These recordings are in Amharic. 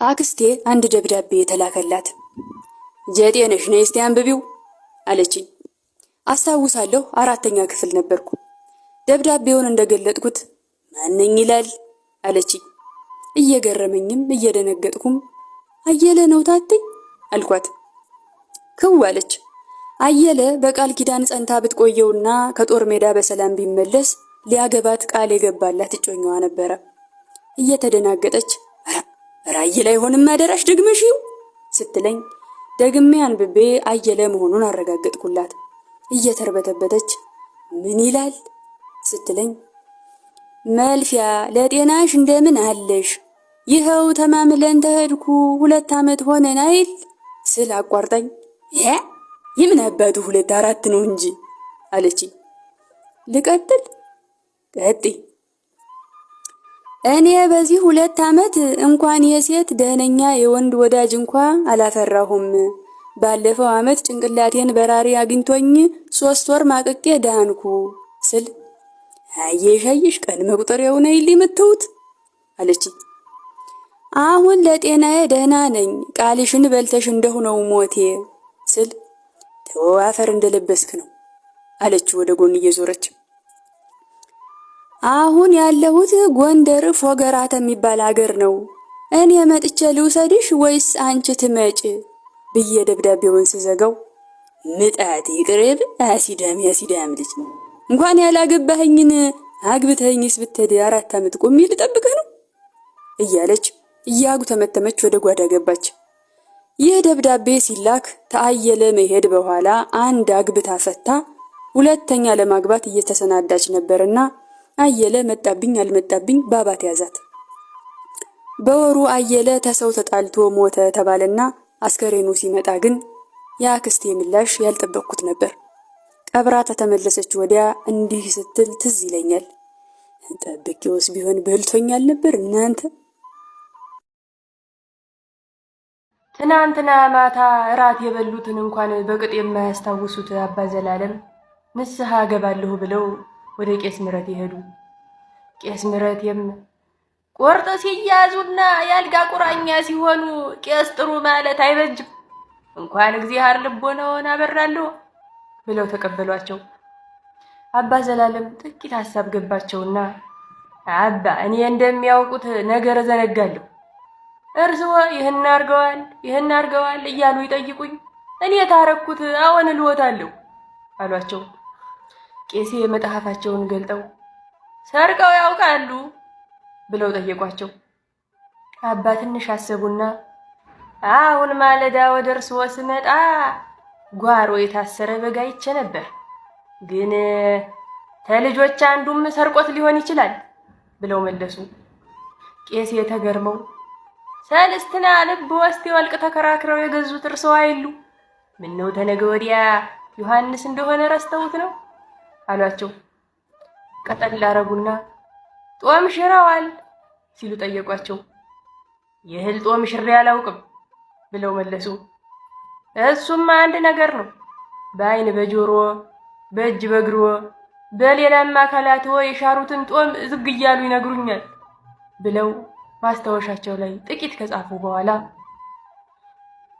አክስቴ አንድ ደብዳቤ የተላከላት ጀጤ ነሽ፣ ነይ እስቲ አንብቢው አለችኝ። አስታውሳለሁ፣ አራተኛ ክፍል ነበርኩ። ደብዳቤውን እንደገለጥኩት ማነኝ ይላል አለችኝ። እየገረመኝም እየደነገጥኩም አየለ ነው ታቴ አልኳት። ክው አለች። አየለ በቃል ኪዳን ጸንታ ብትቆየውና ከጦር ሜዳ በሰላም ቢመለስ ሊያገባት ቃል የገባላት እጮኛዋ ነበረ። እየተደናገጠች ኧረ አየለ አይሆንም አደራሽ ደግመሽ ይው ስትለኝ ደግሜ አንብቤ አየለ መሆኑን አረጋገጥኩላት። እየተርበተበተች ምን ይላል ስትለኝ መልፊያ ለጤናሽ እንደምን አለሽ? ይኸው ተማምለን ተሄድኩ 2 ዓመት ሆነን አይል ስል አቋርጣኝ ይሄ የምን አባቱ ሁለት አራት ነው እንጂ አለችኝ። ልቀጥል? ቀጥይ። እኔ በዚህ 2 ዓመት እንኳን የሴት ደህነኛ የወንድ ወዳጅ እንኳ አላፈራሁም። ባለፈው ዓመት ጭንቅላቴን በራሪ አግኝቶኝ 3 ወር ማቅቄ ዳንኩ ስል አየሽ አየሽ ቀን መቁጠሪያውን አይል የምትውት አለችኝ። አሁን ለጤናዬ ደህና ነኝ፣ ቃልሽን በልተሽ እንደሆነው ሞቴ ስል ተወው አፈር እንደለበስክ ነው አለች ወደ ጎን እየዞረች። አሁን ያለሁት ጎንደር ፎገራት የሚባል አገር ነው። እኔ መጥቼ ልውሰድሽ ወይስ አንቺ ትመጭ ብዬ ደብዳቤውን ስዘጋው ምጣት ይቅርብ አሲዳም ያሲዳም ልጅ እንኳን ያላገባኸኝን አግብተኸኝስ ብትሄድ 4 ዓመት ቆሜ ልጠብቅህ ነው እያለች እያጉተመተመች ወደ ጓዳ ገባች። ይህ ደብዳቤ ሲላክ ተአየለ መሄድ በኋላ አንድ አግብታ ፈታ ሁለተኛ ለማግባት እየተሰናዳች ነበርና አየለ መጣብኝ አልመጣብኝ ባባት ያዛት። በወሩ አየለ ተሰው ተጣልቶ ሞተ ተባለና አስከሬኑ ሲመጣ ግን የአክስቴ ምላሽ ያልጠበቅኩት ነበር። ቀብራ ተተመለሰች ወዲያ እንዲህ ስትል ትዝ ይለኛል። ጠብቄውስ ቢሆን በልቶኛል ነበር እናንተ። ትናንትና ማታ እራት የበሉትን እንኳን በቅጥ የማያስታውሱት አባ ዘላለም ንስሐ ገባለሁ ብለው ወደ ቄስ ምረት ይሄዱ። ቄስ ምረቴም ቆርጥ ሲያዙና የአልጋ ቁራኛ ሲሆኑ ቄስ ጥሩ ማለት አይበጅም፣ እንኳን እግዚአብሔር ልቦናውን አበራለሁ ብለው ተቀበሏቸው። አባ ዘላለም ጥቂት ሐሳብ ገባቸውና አባ እኔ እንደሚያውቁት ነገር እዘነጋለሁ፣ እርስዎ ይህን አርገዋል ይህን አርገዋል እያሉ ይጠይቁኝ፣ እኔ ታረኩት አዎን እልዎታለሁ አሏቸው። ቄሴ መጽሐፋቸውን ገልጠው ሰርቀው ያውቃሉ ብለው ጠየቋቸው። አባ ትንሽ አሰቡና አሁን ማለዳ ወደ እርስዎ ስመጣ ጓሮ የታሰረ በግ አይቼ ነበር፣ ግን ከልጆች አንዱም ሰርቆት ሊሆን ይችላል ብለው መለሱ። ቄሴ ተገርመው ሰልስትና ልብ ወስቲ ወልቅ ተከራክረው የገዙት እርስዎ አይሉ? ምነው ተነገ ወዲያ ዮሐንስ እንደሆነ ረስተውት ነው አሏቸው። ቀጠል አረጉና ጦም ሽረዋል ሲሉ ጠየቋቸው። የእህል ጦም ሽሬ አላውቅም ብለው መለሱ። እሱም አንድ ነገር ነው። በአይን በጆሮ በእጅ በእግሮ በሌላም አካላትዎ የሻሩትን ጦም ዝግ እያሉ ይነግሩኛል ብለው ማስታወሻቸው ላይ ጥቂት ከጻፉ በኋላ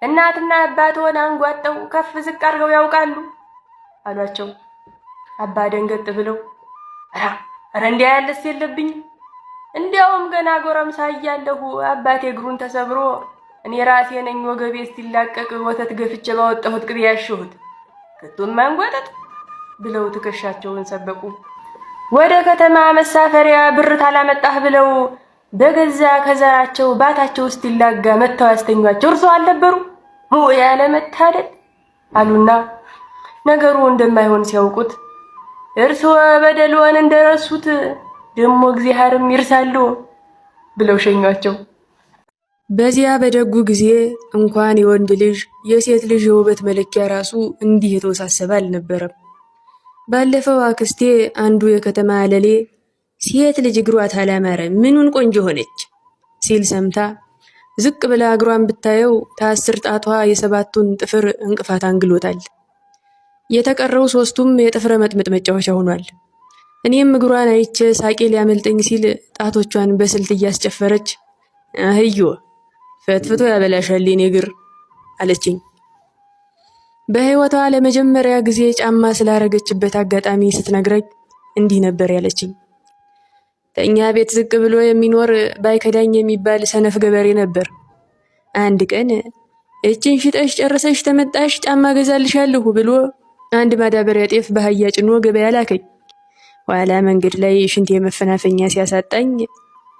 እናትና አባትዎን አንጓጠው ከፍ ዝቅ አድርገው ያውቃሉ አሏቸው። አባ ደንገጥ ብለው ኧረ እንዲያ ያለስ የለብኝም፣ እንዲያውም ገና ጎረምሳ እያለሁ አባቴ እግሩን ተሰብሮ እኔ ራሴ ነኝ ወገቤ እስኪላቀቅ ወተት ገፍቼ ባወጣሁት ቅቤ ያሸሁት ከቶም ማንጓጠጥ ብለው ትከሻቸውን ሰበቁ። ወደ ከተማ መሳፈሪያ ብር ታላመጣህ ብለው በገዛ ከዘራቸው ባታቸው እስኪላጋ መጥተው ያስተኟቸው እርሶ አልነበሩ? ያለ መታደል አሉና ነገሩ እንደማይሆን ሲያውቁት እርስዎ በደልዎን እንደረሱት ደግሞ እግዚአብሔርም ይርሳሉ ብለው ሸኟቸው። በዚያ በደጉ ጊዜ እንኳን የወንድ ልጅ የሴት ልጅ የውበት መለኪያ ራሱ እንዲህ የተወሳሰበ አልነበረም። ባለፈው አክስቴ አንዱ የከተማ አለሌ ሴት ልጅ እግሯ ታላማረ ምኑን ቆንጆ ሆነች ሲል ሰምታ ዝቅ ብላ እግሯን ብታየው ከ10 ጣቷ የሰባቱን ጥፍር እንቅፋት አንግሎታል። የተቀረው ሶስቱም የጥፍረ መጥመጥ መጫወቻ ሆኗል። እኔም እግሯን አይቼ ሳቄ ሊያመልጠኝ ሲል ጣቶቿን በስልት እያስጨፈረች አህዮ ፈትፍቶ ያበላሻል የኔ እግር አለችኝ። በሕይወቷ ለመጀመሪያ ጊዜ ጫማ ስላረገችበት አጋጣሚ ስትነግረኝ እንዲህ ነበር ያለችኝ። ከእኛ ቤት ዝቅ ብሎ የሚኖር ባይከዳኝ የሚባል ሰነፍ ገበሬ ነበር። አንድ ቀን እችን ሽጠሽ ጨርሰሽ ተመጣሽ ጫማ ገዛልሻለሁ ብሎ አንድ ማዳበሪያ ጤፍ በአህያ ጭኖ ገበያ ላከኝ። ኋላ መንገድ ላይ ሽንቴ መፈናፈኛ ሲያሳጣኝ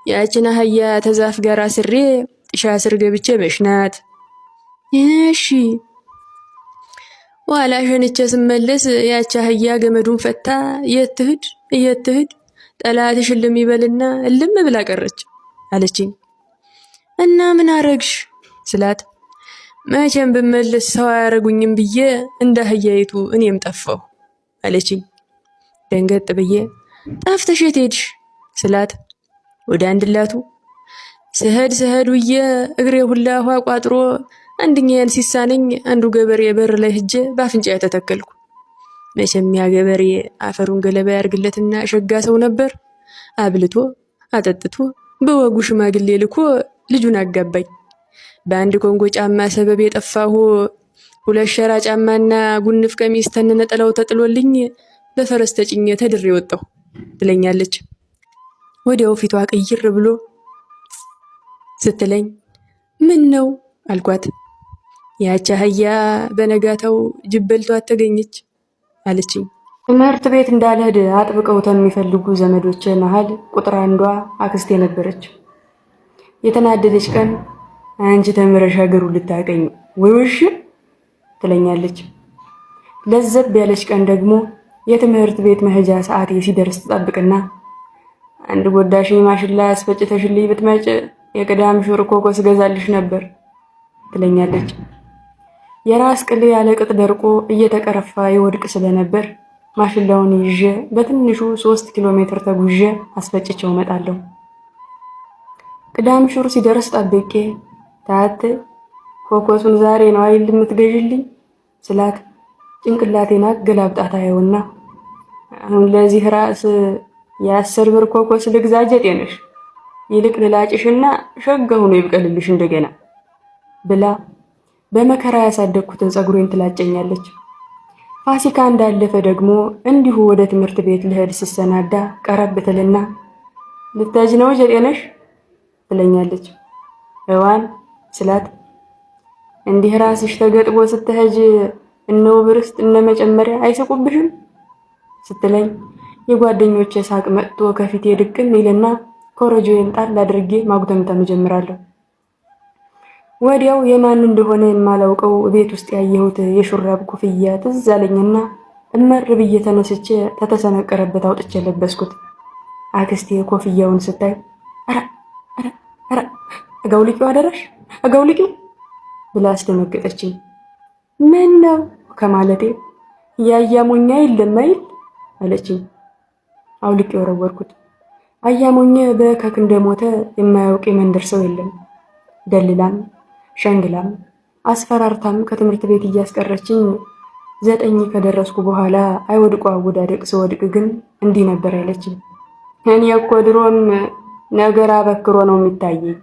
ያችን አህያ ተዛፍ ጋር አስሬ ጥሻ ስር ገብቼ መሽናት። እሺ ኋላ ሸንቼ ስመለስ ያች አህያ ገመዱን ፈታ የት ትሂድ የት ትሂድ ጠላትሽ እልም ይበልና እልም ብላ ቀረች አለችኝ። እና ምን አረግሽ ስላት መቼም ብመለስ ሰው አያረጉኝም ብዬ እንደ አህያይቱ እኔም ጠፋሁ አለችኝ። ደንገጥ ብዬ ጠፍተሽ የት ሄድሽ ስላት ወደ አንድላቱ ስሄድ ስሄድ ውዬ እግሬ ሁላ ውሃ ቋጥሮ አንድኛዬን ሲሳነኝ አንዱ ገበሬ በር ላይ ሂጄ በአፍንጫ ተተከልኩ። መቼም ያ ገበሬ አፈሩን ገለባ ያርግለትና ሸጋ ሰው ነበር። አብልቶ አጠጥቶ በወጉ ሽማግሌ ልኮ ልጁን አጋባኝ። በአንድ ኮንጎ ጫማ ሰበብ የጠፋሁ ሁለት ሸራ ጫማና ጉንፍ ቀሚስ ተነነጠላው ተጥሎልኝ በፈረስ ተጭኜ ተድሬ ወጣሁ ትለኛለች። ወዲያው ፊቷ ቅይር ብሎ ስትለኝ ምን ነው አልኳት። ያች አህያ በነጋታው ጅብ በልቷት ተገኘች አለችኝ። ትምህርት ቤት እንዳልሄድ አጥብቀው ከሚፈልጉ ዘመዶቼ መሃል ቁጥር አንዷ አክስቴ ነበረች። የተናደደች ቀን አንቺ ተምረሽ ሀገሩ ልታቀኝ ወይ ውሽ ትለኛለች። ለዘብ ያለች ቀን ደግሞ የትምህርት ቤት መሄጃ ሰዓቴ ሲደርስ ትጠብቅና አንድ ጎዳሽኝ ማሽላ አስፈጭተሽልኝ ብትመጭ የቅዳም ሹር ኮኮስ ገዛልሽ ነበር ትለኛለች። የራስ ቅሌ ያለ ቅጥ ደርቆ እየተቀረፋ ይወድቅ ስለነበር ማሽላውን ይዤ በትንሹ 3 ኪሎ ሜትር ተጉዤ አስፈጭቼው እመጣለሁ። ቅዳም ሹር ሲደርስ ጠብቄ ታት ኮኮሱን ዛሬ ነው አይደል የምትገዥልኝ ስላት ጭንቅላቴን አገላብጣ ታየውና አሁን ለዚህ ራስ የ10 ብር ኮኮስ ልግዛ ጀጤ ነሽ፣ ይልቅ ልላጭሽና ሸጋ ሆኖ ይብቀልልሽ እንደገና ብላ በመከራ ያሳደግኩትን ፀጉሬን ትላጨኛለች። ፋሲካ እንዳለፈ ደግሞ እንዲሁ ወደ ትምህርት ቤት ልሄድ ስሰናዳ ቀረብ ትልና ልታጅ ነው ጀጤ ነሽ ትለኛለች። እዋን ስላት እንዲህ ራስሽ ተገጥቦ ስትሄጅ እነ ውብርስት እነ መጨመሪያ አይስቁብሽም ስትለኝ የጓደኞቼ ሳቅ መጥቶ ከፊቴ ድቅን ይልና ኮረጆዬን ጣል አድርጌ ማጉተምተም እጀምራለሁ። ወዲያው የማን እንደሆነ የማላውቀው ቤት ውስጥ ያየሁት የሹራብ ኮፍያ ትዝ አለኝና እመር ብዬ ተነስቼ ተተሰነቀረበት አውጥቼ ለበስኩት። አክስቴ ኮፍያውን ስታይ ኧረ ኧረ ኧረ አጋውልቂው አደረሽ አጋውልቂው ብላ አስደነገጠችኝ። ምን ነው ከማለቴ ያያሞኛ የለም አይደል አለችኝ። አውልቄ ወረወርኩት። አያሞኘ በእከክ እንደሞተ የማያውቅ የመንደር ሰው የለም። ደልላም ሸንግላም አስፈራርታም ከትምህርት ቤት እያስቀረችኝ 9 ከደረስኩ በኋላ አይወድቁ አወዳደቅ ስወድቅ ግን እንዲህ ነበር ያለችኝ። እኔ እኮ ድሮም ነገር አበክሮ ነው የሚታየኝ።